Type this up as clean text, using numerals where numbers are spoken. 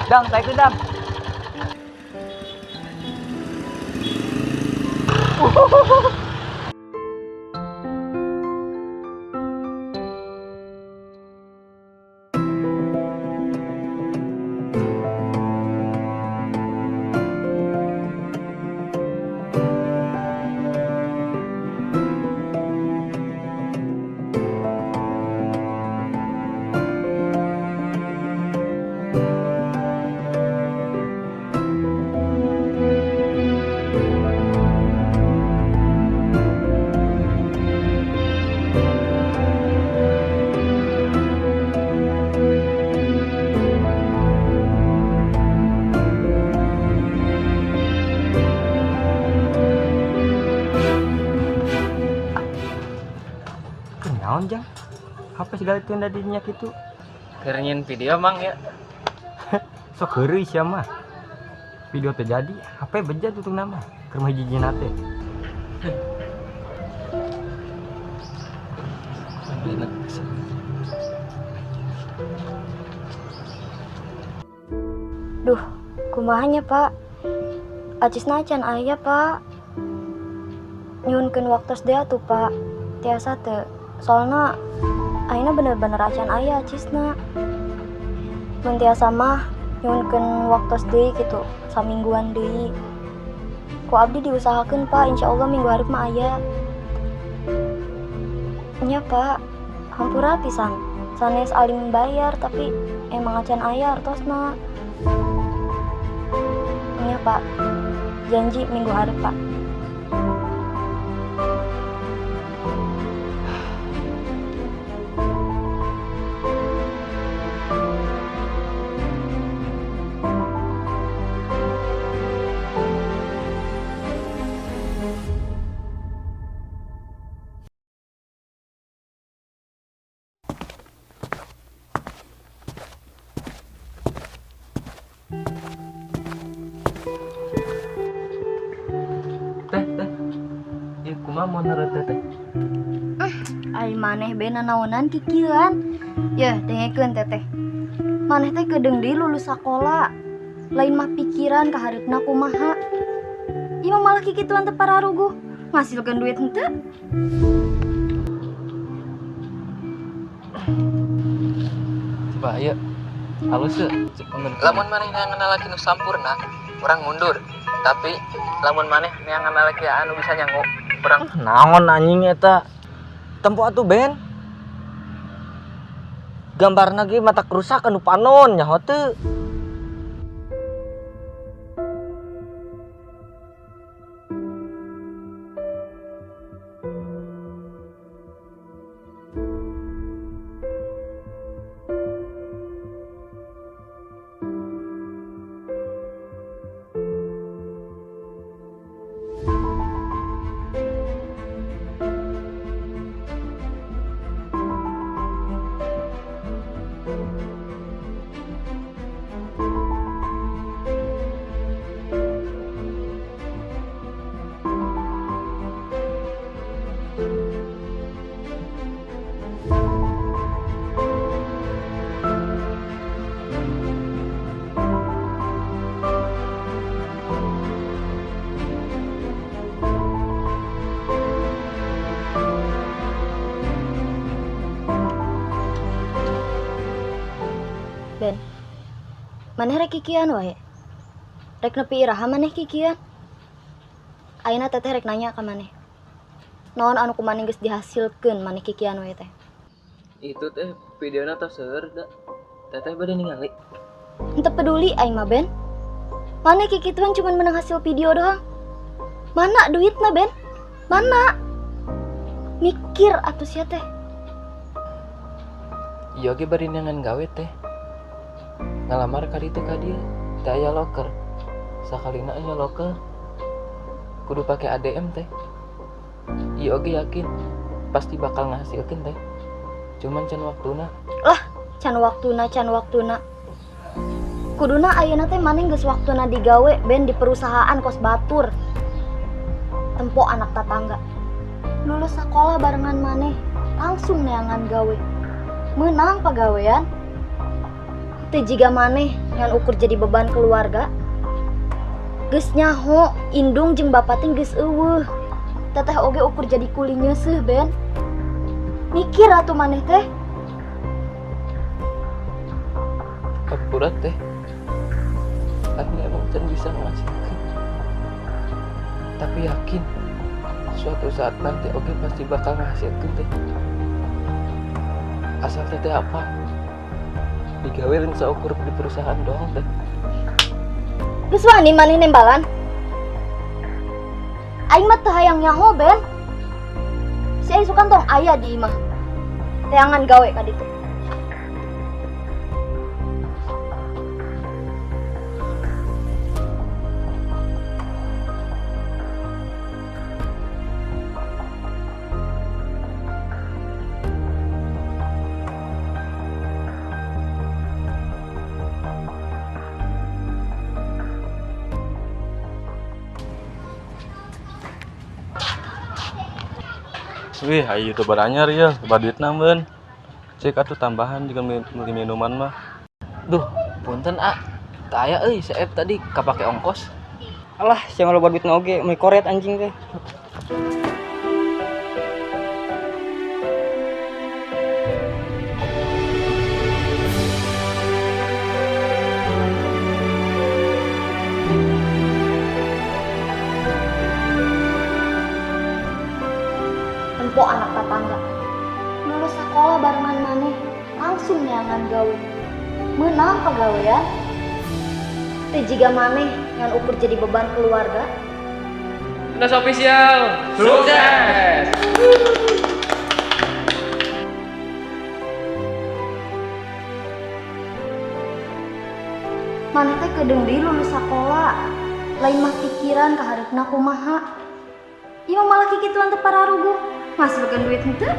Dang, saya ke dang. Kenaon jang? Apa segala itu yang dinya kitu? Keur nyieun video mang ya. Sok heureuy sia mah. Video terjadi, HP beja tutung nama. Keur mah hiji-hijina teh. Duh, kumahanya Pak? Acisna acan aya Pak. Nyuhunkeun waktos deui atuh Pak. Tiasa teu. Soalna ayeuna bener-bener acan aya acisna. Mun tiasa mah nyuhunkeun waktos deui kitu, samingguan deui. Ku abdi diusahakeun Pak, insyaallah minggu hareup mah aya. Nya Pak, hampura pisan. Sanes alim bayar tapi emang acan aya artosna. Nya Pak, janji minggu hareup Pak. Teh, teh. Ieu kumaha menurut teteh? Ai maneh be nanaonan kikieuan. Yeuh, dengekeun teteh. Maneh teh kedeung deui lulus sakola. Lain mah pikiran ka hareupna kumaha. Ieu mah malah kikituan teu pararuguh. Ngasilkeun duit henteu. Coba ayo. Halus teu? Lamun maneh neangan lalaki nu sampurna, urang mundur. Tapi lamun maneh neangan lalaki anu bisa nyangu, urang Naon anjing eta? Tempo atuh Ben. Gambarna ge mata kerusak anu panon nyaho teu. Ben, maneh rek kikian wae. Rek nepi iraha maneh kikian. Ayeuna teteh rek nanya ka maneh. Naon anu ku maneh geus dihasilkeun maneh kikian wae teh? Itu teh videona tos seueur da. Teteh bade ningali. Henteu peduli aing mah Ben. Maneh kikituan cuman menang hasil video doang. Mana duitna Ben? Mana? Mikir atuh sia teh. Ieu ge bari neangan gawe teh. Ngalamar ka ditu ka dieu, teh aya loker. Sakalina aya loker. Kudu pake ADM teh. Ieu oge yakin pasti bakal ngahasilkeun teh. Cuman can waktuna. Lah, can waktuna, can waktuna. Kuduna ayeuna teh maneh geus waktuna digawe ben di perusahaan kos batur. Tempo anak tetangga. Lulus sekolah barengan maneh, langsung neangan gawe. Menang pagawean. Teu jiga maneh ngan ukur jadi beban keluarga. Geus nyaho indung jeung bapak teh geus euweuh. Teteh oge ukur jadi kuli nyeuseuh, Ben. Mikir atuh maneh teh. Hampura teh. Aing emang can bisa menghasilkan. Tapi yakin suatu saat nanti oge pasti bakal menghasilkan teh. Asal teteh apa? Digawe lain saukur di perusahaan doang teh. Geus wani maneh nembalan. Aing mah teu hayang nyaho, Ben. Si aing sukan tong aya di imah. Teangan gawe ka ditu. Wih, ayo youtuber anyar ya, loba duitna meun. Cek atuh tambahan juga beli minuman mah. Duh, punten ah. Teu aya euy, seep tadi kapake ongkos. Alah, sia loba duitna oge, meuli koret anjing teh. Tempo anak tetangga. Lulus sekolah barengan maneh, langsung neangan gawe. Meunang pagawean. Teu jiga maneh ngan ukur jadi beban keluarga. Tunas official sukses. Maneh teh kedeung deui lulus sakola. Lain mah pikiran ka hareupna kumaha. Ieu mah malah kikituan teu pararuguh. Ngasilkeun duit henteu.